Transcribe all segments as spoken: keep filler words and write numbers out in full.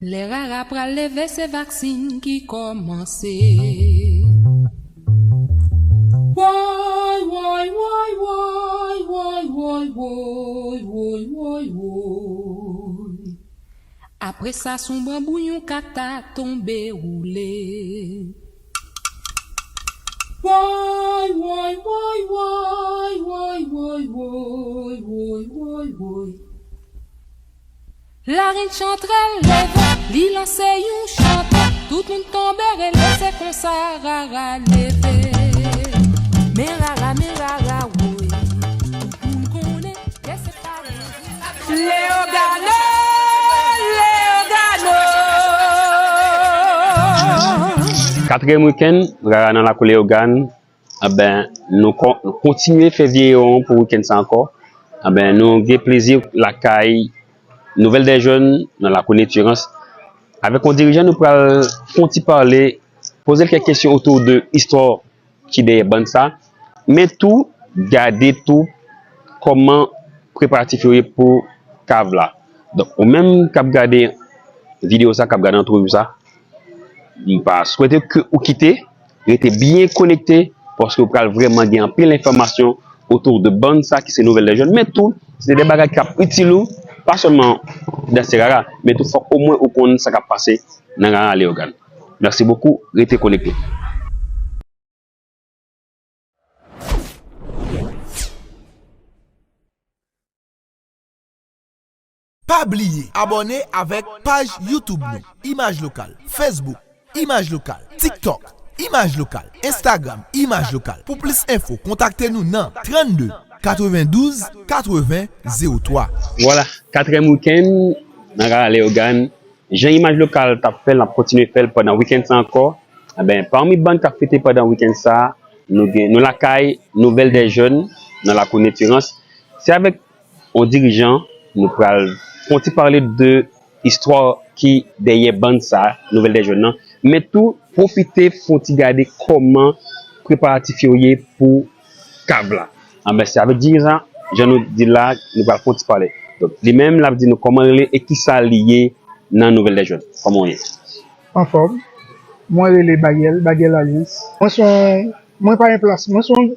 Lè rara pral leve, se vaksin ki kòmanse. Woy, woy, woy, woy, woy, woy, woy, woy, woy, woy. Apre sa, s on banbou yon kat ta tonbe woule. Woy, woy, woy, woy, woy, woy, woy, woy, woy, woy. Larench antre leve, li lanse yon chante. Tout moun tonbe rele, se konsa rara leve. Men rara, men rara, woy. Tout moun konnen ke se pa Leyogàn, Leyogàn. Katriyèm wikenn, rara nan lakou Leyogàn. Enben, nou kon-, nou kontinye fè vye yo pou wikenn sa ankò. Enben, nou gen plezi lakay Nouvelle des Jeunes nan lakou Netturance. Avèk yon dirijan, nou pral fè yon ti pale, poze l kèk kesyon otou de istwa ki dèyè bann sa, men tou gade tou kòman preparatif yo ye pou kav la. Donk, ou menm k ap gade videyo sa, k ap gade entèvyou sa, m pa swete ke ou kite, rete byen konekte, paske ou pral vrèman gen anpil enfòmasyon otou de bann sa ki se Nouvelle des Jeunes, men tou, se de bagay k ap itil ou, pa sèlman dan se rara, men tou fòk omwen ou konn sa k ap pase nan rara Leyogàn. Merci beaucoup, rete konekte. Pa bliye abòne avèk paj YouTube nou, Imaj Lokal, Facebook, Imaj Lokal, TikTok, Imaj Lokal, Instagram, Imaj Lokal. Pou plis enfo, kontakte nou nan trannde katrevendouz katreven zewo twa. Vwala, katriyèm wikenn nan rara Leyogàn. Jan Imaj Lokal t ap fè l, n ap kontinye fè l pandan wikenn sa ankò. Enben, pami bann k ap fete pandan wikenn sa, nou gen, nou lakay Nouvelle des Jeunes nan lakou Netturance. Se avèk yon dirijan nou pral fè yon ti pale de istwa ki dèyè bann sa, Nouvelle des Jeunes nan, men tou pwofite fè yon ti gade kòman preparatif yo ye pou kav la. Enben, se avèk dirijan, jan nou di la, nou pral fè yon ti pale. Donk, li menm, l ap di nou kòman l rele e kisa li ye nan Nouvelle des Jeunes. Kòman w ye? Anfòm. Mwen rele Baguel, Baguel Alliance. Mwen se yon, mwen pa gen plas. Mwen se yon,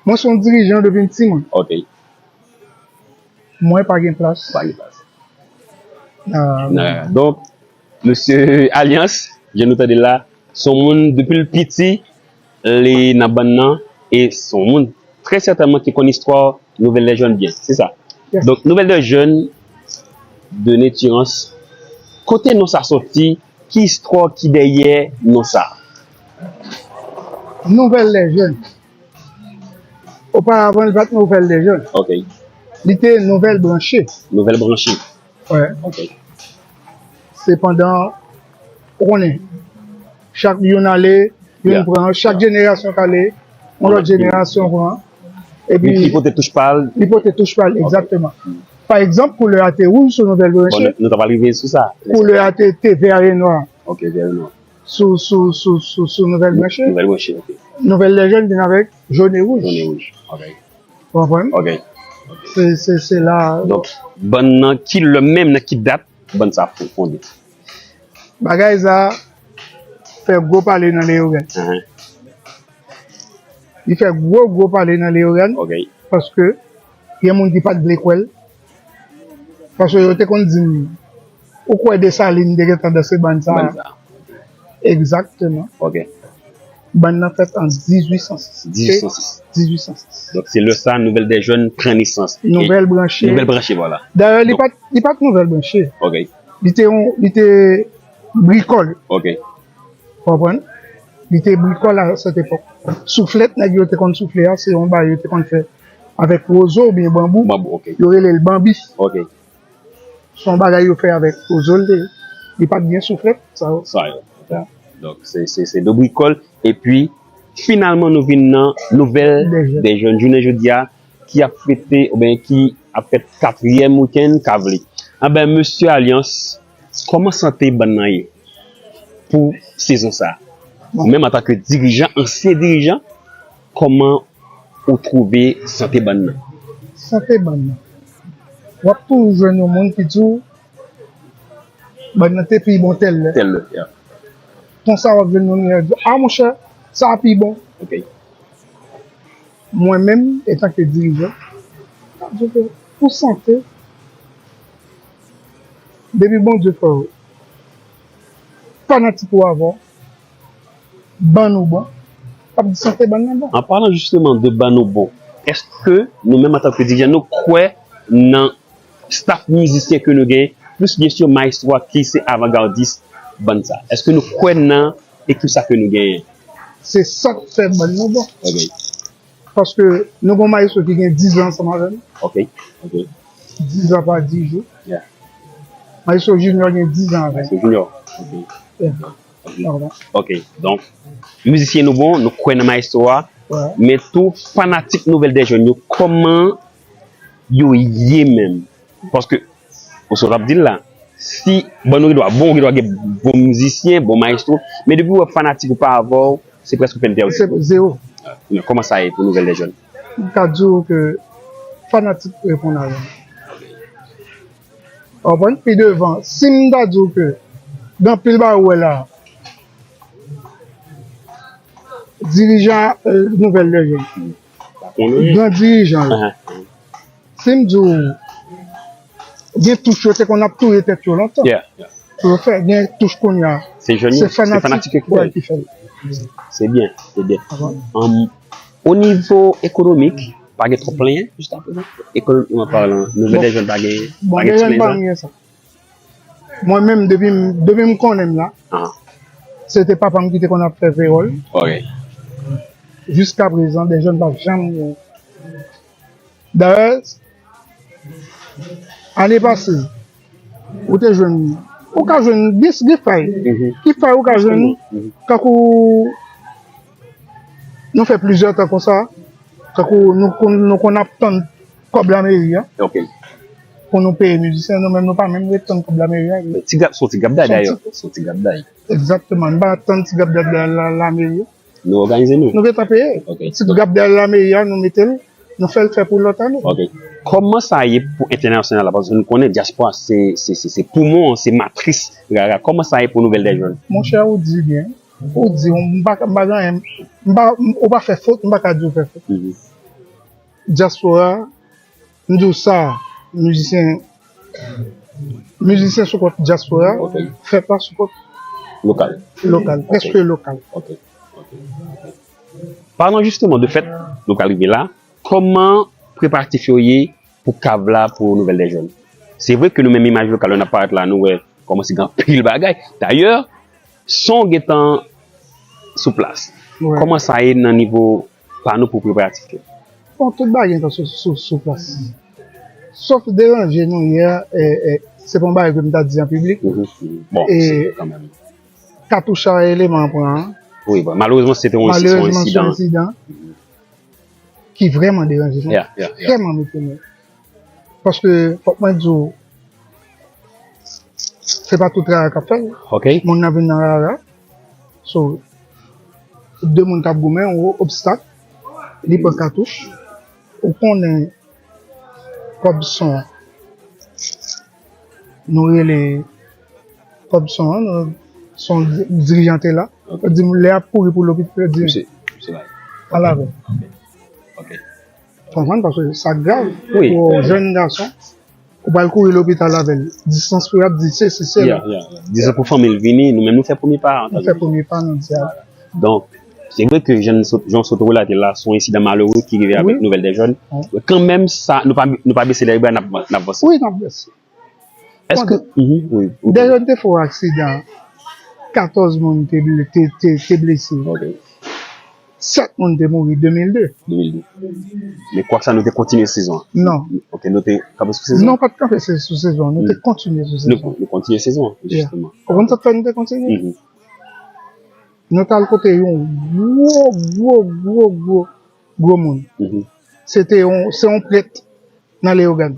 mwen se yon dirijan depi m timoun. Ok. Mwen pa gen plas. Pa gen plas. Ah, ah, donk, mesye Alliance, jan nou tande la, se yon moun depi l piti, li nan bann nan, e se yon moun trè sètènman ki konn istwa Nouvelle des Jeunes byen, se sa. Yes. Donk, Nouvelle des Jeunes de Netturance, kote non sa soti, ki istwa ki dèyè non sa? Nouvelle des Jeunes. Oparavan, li pa t Nouvelle des Jeunes. Ok. Li te Nouvelle Branchée. Nouvelle Branchée. Wè. Ok. Sepandan, ou konnen, chak youn ale, youn pran, chak jenerasyon k ale, yon lòt jenerasyon pran. Epi, li pote touch pa l. Li pote touch pa l, egzakteman. Pa egzanp, koulè a te wouj sou Nouvelle Branchée. Bon, nou, nou ta pral rive sou sa. Koulè a te, te vè e nwa. Ok, vè e nwa. Sou, sou, sou, sou, sou Nouvelle Branchée. Nouvelle Branchée, ok. Nouvelle des Jeunes vin avèk jòn e wouj. Jòn e wouj, ok. Ou konprann? Ok. Se, se, se la. Donk, bann nan ki lè menm, nan ki dat bann sa fon-, fonde? Bagay sa fè gwo pale nan Leyogàn. Ahan. Li fè gwo, gwo pale nan Leyogàn. Ok. Paske gen moun ki pa t vle kwè l. Paske yo te konn di m, ou kwè Desalin te gentan danse bann sa a? Bann sa a. Egzakteman. Ok. Bann nan fèt an dizuit san sis. Dizuit san sis. Dizuit san sis. Donk, se lè sa a Nouvelle des Jeunes pran nesans. Nouvelle Branchée. Nouvelle Branchée, vwala. Dayè, li pa t, li pa t Nouvelle Branchée. Ok. Li te yon, li te Brikòl. Ok. Ou konprann? Li te Brikòl a sèt epòk. Souflèt nèg yo te konn soufle a, se yon bagay yo te konn fè avèk wozo oubyen banbou. Banbou, ok. Yo rele l banbi. Ok. Se yon bagay yo fè avèk wozo l te ye. Li pa t gen souflèt, sa yo. Sa yo. Donk, se, se, se de Brikòl. Epi, finalman, nou vin nan Nouvelle des Jeunes. Des Jeunes. Jounen jodi a, ki ap fete, oubyen ki ap fèt katriyèm wikenn kav li. Anben, mesye Alliance, kòman sante bann nan ye pou sezon sa a? Bon. Ou menm antanke dirijan, ansyen dirijan, kòman ou twouve sante bann nan? Sante bann nan. W ap toujou jwenn yon moun ki di w, Bann nan te pi bon tèl lè. Tèl lè, yeah. Konsa w ap jwenn moun ki ap di, a monchè, sa a pi bon. Ok. Mwen menm, etanke dirijan, m ap di w ke pou sante, depi Bondye fè w, fanatik ou avè w, bann ou bon, w ap di sante bann nan bon. An palan jisteman de bann ou bon, èske nou menm antanke dirijan, nou kwè nan staff mizisyen ke nou genyen, plis byen si mayestwo a ki se avangadis bann sa. Èske nou kwè nan ekip sa ke nou genyen? Se sa k fè bann nou bon. Ok. Paske nou gen yon mayestwo ki gen diz an ansanm avè nou. Ok, ok. Diz an pa diz jou. Yeah. Mayestwo Junior gen diz an avè nou. Mayestwo Junior. Ok. Yeah. Ok. Pardon. Ok, donk, mizisyen nou bon, nou kwè nan mayestwo a, ouais, men tou fanatik Nouvelle des Jeunes yo, kòman yo ye menm? Paske, ou sot ap di l la, si bann ou gen dwa bon, ou gen dwa gen bon mizisyen, bon mayestwo, men depi w wè fanatik ou pa avè w, se prèske pèn pèdi. Se zewo. Men kòman sa ye pou Nouvelle des Jeunes? M ka di w ke fanatik reponn avè m. Ou konprann? Pi devan, si m ta di w ke gen anpil bagay ou wè la, dirijan, euh, Nouvelle des Jeunes, gran dirijan yo. Si m di w, gen touch yo te konn ap touye tèt yo lontan. Yeah, yeah. Pou yo fè, gen touch kounye a. Se jèn yo, se fanatik yo ki fè l. Se byen, se byen. Ann, o nivo ekonomik, pa gen twòp plenyen jiskaprezan? Ekonomikman palan, Nouvelle des Jeunes pa gen, bon, pa gen ti plenyen sa? Mwen menm, depi m, depi m konnen m la, se te papa m ki te konn ap fè vewòl. Ok. Jiskaprezan, des Jeunes pa janm gen. Dayè, ane pase, ou te jwenn, ou ka jwenn dis, dis fay. Ki fay ou ka jwenn, tankou nou fè plizyè tan konsa, tankou nou konn, nou konn ap tann kòb lameri a. Ok. Pou nou peye mizisyen, nou menm nou pa menm ret tann kòb lameri a. Men ti gab, se yon ti gab dayè. Se yon ti gab dayè. Egzakteman, nou pa tann ti gab dayè la, lameri a. Nou òganize nou. Nou gentan peye. Ok. Ti gab dayè lameri a, nou mete l, nou fè l fè pou lòt ane. Ok. Kòman sa ye pou entènasyonal la? Paske nou konnen dyaspora se, se, se, se poumon an, se matris rara. Kòman sa ye pou Nouvelle des Jeunes? Monchè, ou di byen. Ou di, m pa, m pa gen anyen, m pa, ou pa fè fot, m pa ka di w fè fot. Dyaspora, m di w sa, mizisyen, mizisyen sou kont dyaspora, fè pa sou kont lokal. Lokal, prèske lokal. Ok. Palan jisteman de fèt, nou ka rive la, kòman preparatif yo ye pou kav la, pou Nouvelle des Jeunes? Se vre ke nou menm imaj lokal yo n ap parèt la, nou wè kòmanse gen anpil bagay. Dayè, son gentan sou plas. Kòman sa ye nan nivo pa nou pou preparatif yo? Bon, tout bagay gentan sou, sou, sou plas. Sof deranje nou yè, e, e, se pa yon bagay ke m ta di an piblik. Bon, e, se kanmenm. Katouch a eleman an pran an. Wi, bon, malerezman, se te yon, se te yon ensidan ki vrèman deranje nou. Vrèman mete nou. Paske, fòk mwen di w, se pa tout rara k ap fè l. Ok. Moun nan vin nan rara. So, de moun k ap goumen, yon obstak, li pran katouch. Ou konnen kòb son an. Nou rele kòb son an, nou, son di-, dirijan te la. Ok. Yo di m lè y ap kouri pou lopital, yo di m, "Al avè l." Ok. Konprann, paske sa grav pou yon jèn gason. Ou pral kouri lopital avè l. Distans pou y ap di, se, se, se la. Dizon pou fanmi l vini, nou menm nou fè premye pa, nou fè premye pa, nou di a. Donk, se vre ke jan w sot, jan w sot relate la, se yon ensidan malere ki rive avèk Nouvelle des Jeunes. Kanmenm sa, nou pa, nou pa bese lè bra, n ap, n ap vanse. Wi, n ap vanse. Èske, wi, wi. Des Jeunes te fè yon aksidan, katòz moun te ble-, te, te, te blese. Ok. Sèt moun te mouri de mil de. De mil de. Men kwak sa, nou te kontinye sezon an? Non. Ok, nou te kanpe sou sezon? Non, pa t kanpe se-, sou sezon an. Nou te kontinye sou sezon an. Nou kontinye sezon an, jisteman. Ou konn sa k fè nou te kontinye? Nou t al kote yon gwo, gwo, gwo, gwo, gwo moun. Se te yon, se yon prèt nan Leyogàn.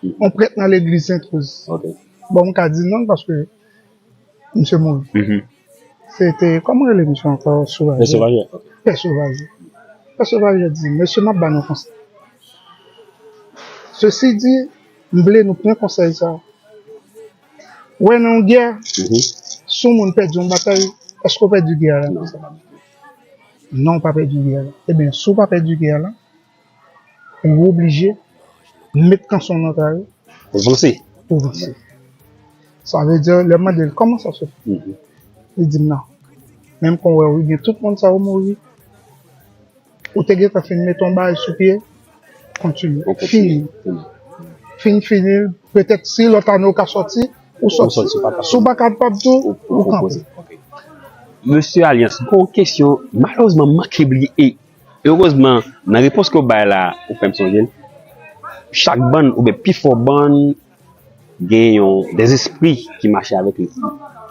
Yon prèt nan legliz Sent Woz. Ok. Bon, m ka di non l paske misye mouri. Se te, kòman rele misye ankò? Sovaje. Pè Sovaje. Ok. Pè Sovaje. Pè Sovaje di, "Mesye, m ap ba nou konsèy. Sesi di, m vle nou pran konsèy sa a. Ou wè nan yon gè, mhm, si yon moun pèdi yon batay, èske w pèdi gè la? Non, sa pa ditou. Non, w pa pèdi gè la. Ebyen, si w pa pèdi gè la, ou oblije met kanson nan kare pou vanse. Pou vanse. Sa vle di, lè m mande l, kòman sa se fè? Mhm. Li di m, non. Menm kon wè, wi, gen tout moun sa yo mouri. Ou te gentan fin mete yon bagay sou pye, kontinye. Ou kontinye. Fini. Fin fini, petèt si lòt ane ou ka sòti, ou sòti. Ou sòti, ou pa ka. Si ou pa kapab tou, ou kanpe. Ok. Mesye Alliance, gon kesyon, malerezman, m manke bliye. E erezman, nan repons ke w bay la, ou fè m sonje l. Chak bann, oubyen pifò bann, gen yon, des esprits ki mache avèk li.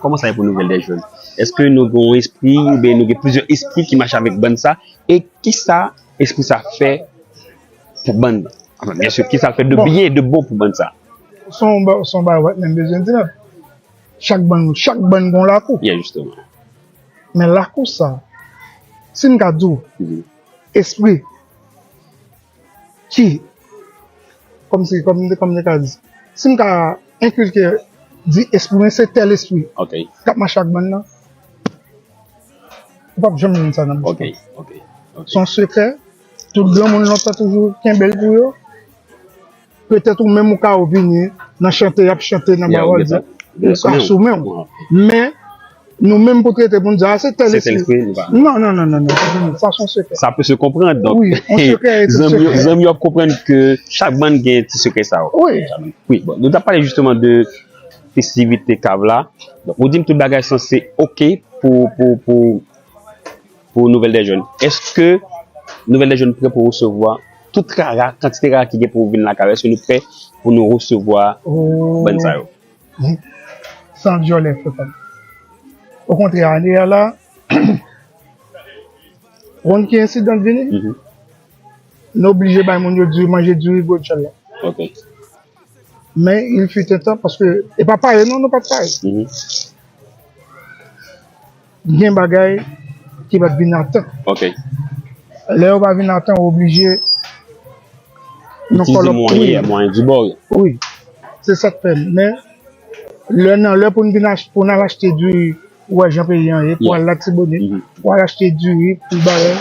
Kòman sa ye pou Nouvelle des Jeunes? Èske nou gen yon espri, oubyen nou gen plizyè espri ki mache avèk bann sa? E kisa espri sa fè pou bann nan? Anfen, byen si, kisa l fè de byen, de bon pou bann sa? Se yon ba-, se yon bagay w pa t menm bezwen di non. Chak bann, chak bann gen yon lakou. Yeah, jisteman. Men lakou sa, si m ka di w, mhm, espri ki, kòmsi, kòm, kòm te ka di, si m ka enkilke, di espri mwen se tèl espri, ok, k ap mache ak bann nan, ou p ap janm jwenn sa nan bouch mwen. Ok, ok, ok. Se yon sekrè, tout granmoun lontan toujou kenbe l pou yo. Petèt ou menm ou ka vini nan chante y ap chante nan, yeah, pawòl, ou ka sou men w. Men, nou menm pou trete pou n di, a, se tèl espri. Non, non, non, non, non, sa se yon sekrè. Ça peut se comprendre, donc, wi, yon sekrè, zanmi yo, zanmi yo ap konprann ke chak bann gen ti sekrè sa yo. Wi. Wi, bon, nou t ap pale jisteman de festivite kav la. Donk, ou di m tout bagay sanse ok pou, pou, pou, pou Nouvelle des Jeunes. Èske Nouvelle des Jeunes prè pou resevwa tout rara, kantite rara ki gen pou vin lakay yo? Èske nou prè pou nou resevwa bann sa yo? San dyòlè, frè pa m. Okontrè, ane a la, ou konn ki ensidan k vini? Mhm. Nou oblije bay moun yo diri, manje diri gwo tchèl la. Ok. Men, il fut un temps, paske e pa pare, non, nou pa t pare. Mhm. Gen bagay ki pa t vin a tan. Ok. Lè yo pa vin a tan, ou oblije nan kòlòk, wi. Mwayen di bò. Wi. Se sa k fè. Men, lè nan lè pou n vin ach-, pou n al achte diri, ou wè jan peyi an ye, pou al Latibonit, pou al achte diri, pou bagay.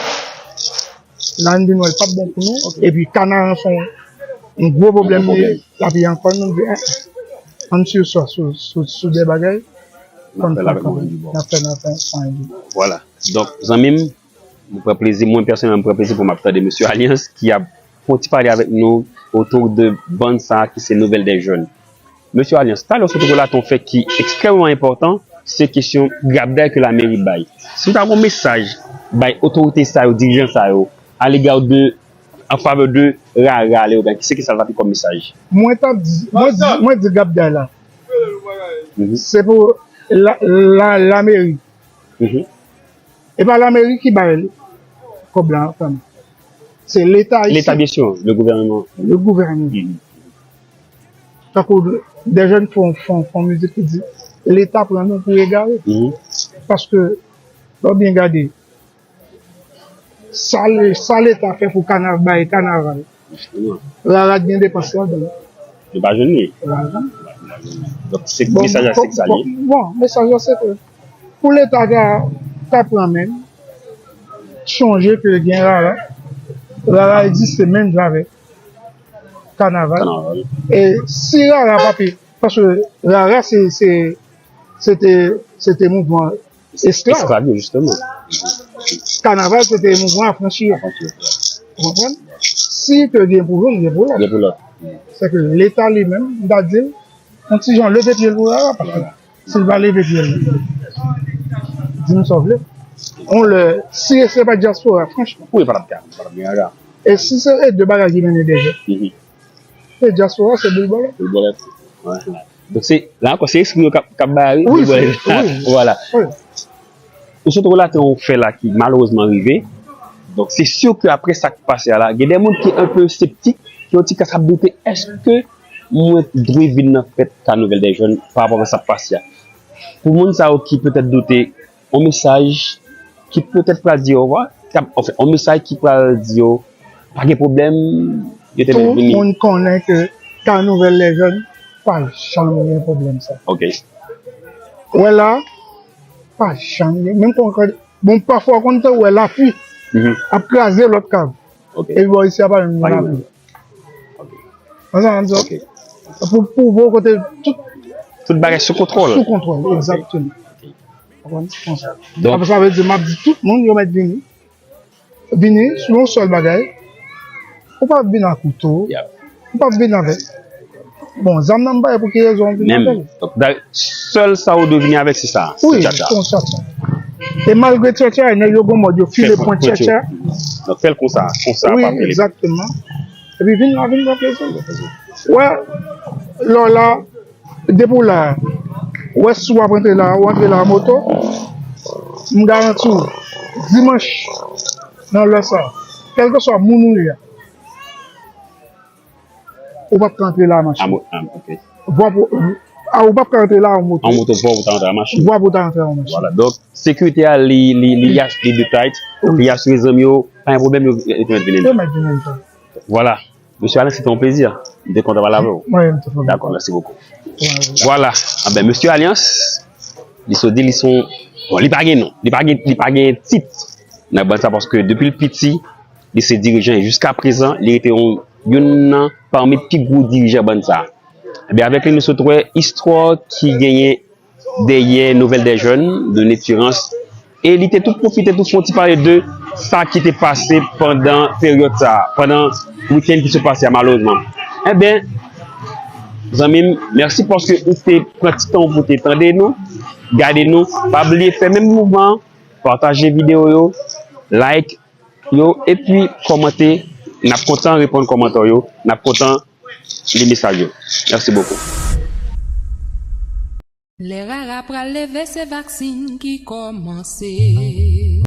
La n vin wè l p ap bon pou nou. Ok. Epi kanaran se yon, yon gwo pwoblèm li ye. L ap ye ankò, nou di, eh, ann sispann sou, sou, sou de bagay. N ap fè l avèk mwayen di bò. N ap fè l avèk mwayen di bò. Vwala. Donk, zanmi m, mwen pran plezi, mwen pèsonèlman, mwen pran plezi pou m ap tande mesye Alliance ki ap fè yon ti pale avèk nou otou de bann sa ki se Nouvelle des Jeunes. Mesye Alliance, talè w sot relate yon fè ki ekstrèmeman enpòtan, se kesyon grabday ke lameri bay. Si w ta gen yon mesaj bay otorite sa yo, dirijan sa yo, a lega de, an favè de rara, Leoben, se kisa l ta pi kòm mesaj? Mwen t ap di, mwen di, mwen di grabday la. Mhm. Se pou la, la, lameri. Mhm. E pa lameri ki bay kòb la, anfen. Se Leta ayisyen. Leta, byen si, le gouvènman. Le gouvènman. Mhm. Tankou de jèn fè, fè, fè mizik ki di, Leta pran nou pou egare. Mhm. Paske, lè w byen gade, sa le-, sa Leta fè pou kanav-, bay kanaval. Jisteman. Rara gen depans ladan l. Yo pa jwenn li. Yo pa jwenn. Donk, se mesaj la, se sa l ye. Bon, bon, bon, mesaj la, se ke pou Leta ta, ta pran men l, chonje ke gen rara, rara egziste menm jan avèk kanaval. Kanaval. E si rara pa pi, paske rara se, se, se te, se te mouvman esklav. Esklav yo, jisteman. Kanaval se te mouvman afranchi yo. Afranchi yo. Ou konprann? Si te gen pou youn, gen pou lòt. Gen pou lòt. Se ke Leta li menm, m ta di l, yon ti jan leve pye l pou rara, paske si l pa leve pye l, di m sa w vle. On lè, si se pa dyaspora, franchman. Wi, pa t ap ka, pa t ap gen rara. E si se e de bagay ki mennen de jèn. Mhm. Se dyaspora, se boul bòlèt. Boul bòlèt. Wè. Donk, se, la ankò, se espri yo k ap, k ap bay, wi, boul bòlèt. Wi. Vwala. Wi. Ou sot relate yon fè la ki malerezman rive. Donk, se si ke apre sa k pase a la, gen de moun ki enpe septik, ki yon ti kras ap doute, èske mwen dwe vin nan fèt ka Nouvelle des Jeunes pa rapò avèk sa k pase a? Pou moun sa yo ki petèt doute, yon mesaj ki petèt pral di yo, anfen, yon mesaj ki pral di yo, pa gen pwoblèm, yo te vin vini. Tout moun konnen ke ka Nouvelle des Jeunes pa janm gen pwoblèm sa. Ok. Wè la, pa janm gen. Menm kon, bon, pafwa w konn te wè lapli ap kraze lòt kav. Epi bò isi a pa menm gen lapli. Konsa, m di, ok. Pou, pou bon kote tout, tout bagay sou kontwòl. Sou kontwòl, egzakteman. Ou konprann? Konsa. Donk, sa vle di, m ap di tout moun, yo mèt vini. Vini sou yon sèl bagay. Ou pa vin ak kouto. Ou pa vin avèk. Bon, zam nan m pa wè pou ki rezon w vin avè l. Donk, sèl sa ou dwe vini avèk, se sa. Wi, se tchatcha. Se yon tchatcha. E malgre tchatcha, nèg yo gon mòd yo file pwen tchatcha. Donk, fè l konsa, konsa, wi, pa fè l. Egzakteman. Epi vin la, vin pran plezi w. Wè, lè w la, depi w la, wè si w ap rantre la, w rantre la an moto, m garanti w, dimanch, nan lè sa, kèlkeswa moun ou ye a, ou p ap ka rantre la an machin. Vwa pou, a, ou p ap ka rantre la an moto. An moto, vwa pou ta rantre an machin. Vwa pou ta rantre an machin. Vwala, donk, sekirite a, li, li, li, li de tayt. Donk, li asire zanmi yo, pa gen pwoblèm, yo, yo te mèt vini. Yo mèt vini. Vwala. Mesye Alain, se te yon plezi. M te kontan pale avè w. Mwen, m te kontan. Dakò, mèsi bokou. Vwala. Anben, Mesye Alliance, li sot di li se yon, bon, li pa gen non. Li pa gen, li pa gen tit nan bann sa, paske depi l piti, li se dirijan. E jiska prezan, li rete yon, youn nan pami pi gwo dirijan bann sa. Ebyen, avèk li, nou sot wè istwa ki genyen dèyè Nouvelle des Jeunes, de Nepturance. E li te tou pwofite tou fè yon ti pale de sa ki te pase pandan peryòd sa, pandan wikenn ki sot pase a, malerezman. Enben, zanmi m, mèsi paske ou te pran ti tan pou te tande nou, gade nou. Pa bliye fè menm mouvman an, pataje videyo yo, like yo, epi kòmante. N ap kontan reponn kòmantè yo, n ap kontan li mesaj yo. Mèsi bokou. Lè rara pral leve, se vaksin ki kòmanse.